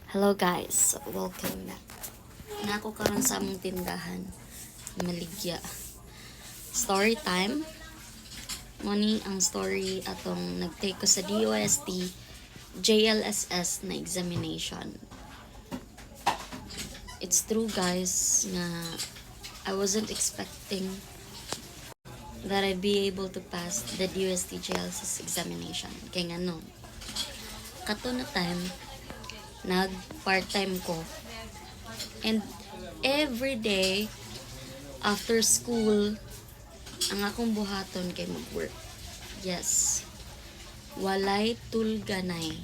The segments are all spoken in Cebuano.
Hello guys, welcome back. Naa ko karon sa among tindahan, maligya. Story time. Mao ni ang story atong nag-take ko sa DOST JLSS na examination. It's true, guys, nga I wasn't expecting that I'd be able to pass the DOST JLSS examination. Kay ngano, kato na time, nag part-time ko. And every day, after school, ang akong buhaton kay mag-work. Yes. Walay tulganay.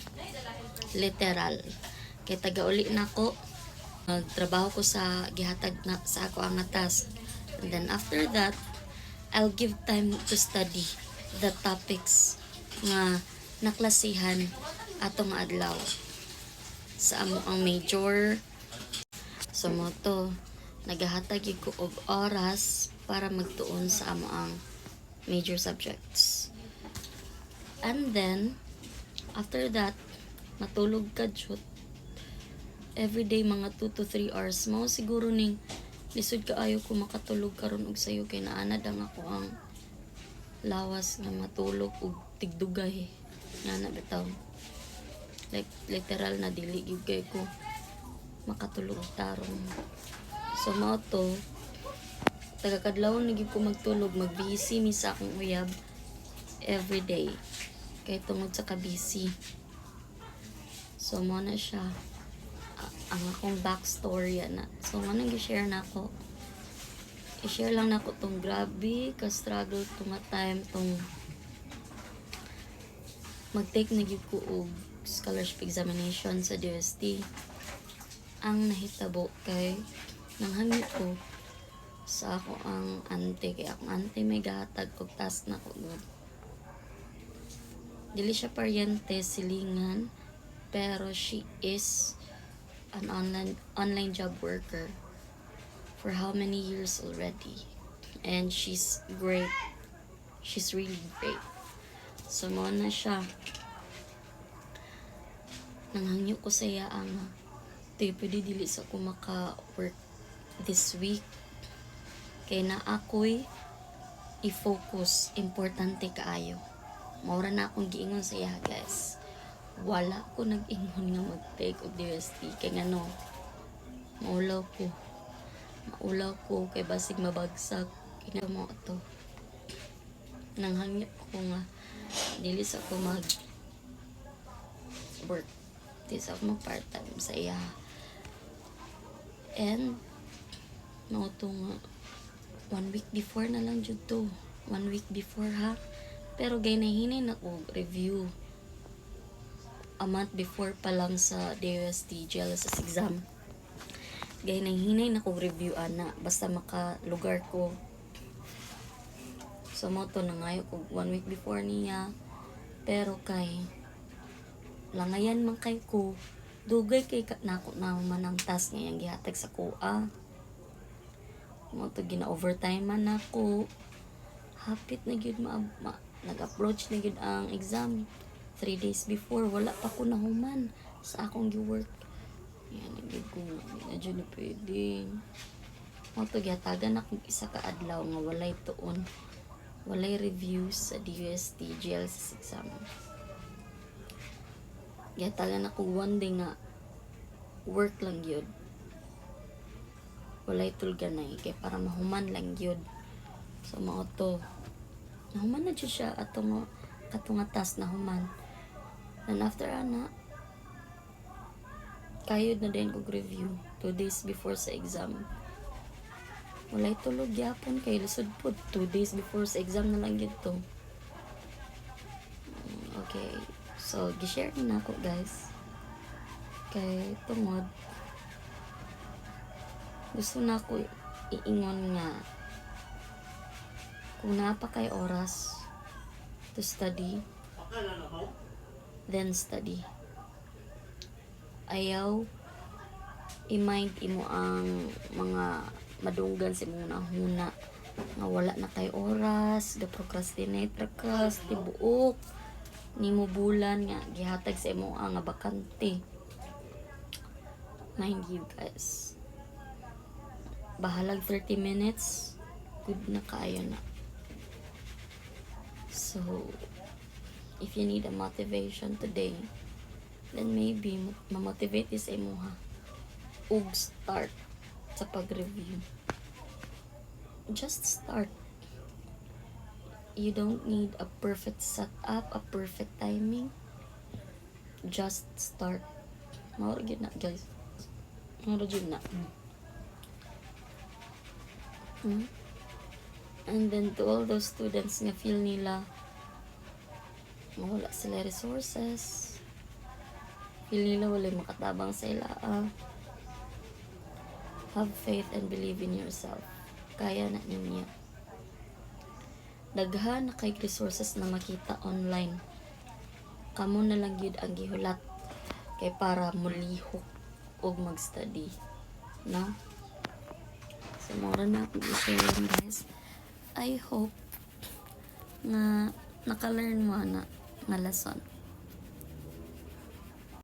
Literal. Kay taga-uli na ko, magtrabaho ko sa gihatag na sa ako ang task. And then after that, I'll give time to study the topics nga naklasihan atong adlaw sa amo ang major. So mao to, nagahatag gyud ko og oras para magtuon sa amo ang major subjects. And then after that, matulog ka jud everyday mga 2 to 3 hours. Mao siguro ning lisod kaayo ko makatulog karon og sayo kay naanad ang ako ang lawas nga matulog og tigdugay nga na bitaw. Like literal na dili gyud kay ko makatulog og tarong. So mao to, taga-kadlawon na gyud ko magtulog. Mag-busy mi sa akong uyab every day kay tungod sa ka-busy. So mao na siya ang akong backstory na. So nga nang gi-share na ako, i-share lang nako tong grabe ka struggle to nga time tong mag-take na gyud ko og scholarship examination sa DOST. Ang nahitabo kay nanghangyo ko sa ako ang ante kay akong ante may gahatag og task nako gud. Dili siya paryente, silingan, pero she is an online job worker for how many years already, and she's great. She's really great. So mao na siya, nanghangyo ko sa iya ang, "Te, pwede dili sa ko maka-work this week kay na ako'y i-focus, importante kaayo." Mao ra na akong giingon sa iya, guys. Wala ko nag-ingon nga mag-take og DOST kay ngano, maulaw ko, maulaw ko kay basig mabagsak. Kaya mao to, nanghangyo ko nga dili sa ko mag work, di sa ako mag part time sa iya. And mao to nga one week before na lang jud to, one week before ha, pero gay nahinay na ko review a month before pa lang sa DOST JLSS exam. Gay nahinay na ko review ana basta maka lugar ko. So mao to, nangayo ko one week before niya, pero kay langayan man kay ko, dugay kay nako na man ang task nga iyang gihatag sa kuha. Mao to, gina overtime man ako. Hapit na gyud ma nag-approach na gyud ang exam, 3 days before, wala pa ko nahuman sa akong gi-work. Yan gyud ko nga di na jud ni pwede. Mao to, gihatagan akong isa ka adlaw nga walay tuon, walay reviews sa DOST GLSS exam. Gihatagan ako one day nga work lang gyud, walay tulganay kay para mahuman lang gyud. So mao to, nahuman na jud siya atong kato nga task, nahuman. And after ana, kayod na din kog review 2 days before sa exam. Walay tulog gyapon kay lisod pod, 2 days before sa exam na lang gyud to. Okay, so gi-share ni nako, guys, kay tungod gusto na ako iingon nga kung naa pa kay oras to study, then study. Ayaw i-mind imo ang mga madunggan sa imong nahuna nga wala na kay oras, ga procrastinate ra ka sa tibuok nimo bulan nga gihatag sa imo ang nga bakante. Mind you, guys, bahalag 30 minutes, good na kaayo na. So, if you need a motivation today, then maybe ma-motivate is imuha ug start sa pag-review. Just start. You don't need a perfect setup, a perfect timing. Just start. Mao gyud na, guys. Mao gyud na. And then to all those students nga feel nila nga wala sila resources, feel nila wala makatabang sa ila, ah, have faith and believe in yourself. Kaya na ninyo. Daghan na kay resources na makita online. Kamo na lang gyud ang gihulat kay para mulihok og mag-study. No? So, mao na akong i-share, guys. I hope nga naka-learn mo na nga lesson.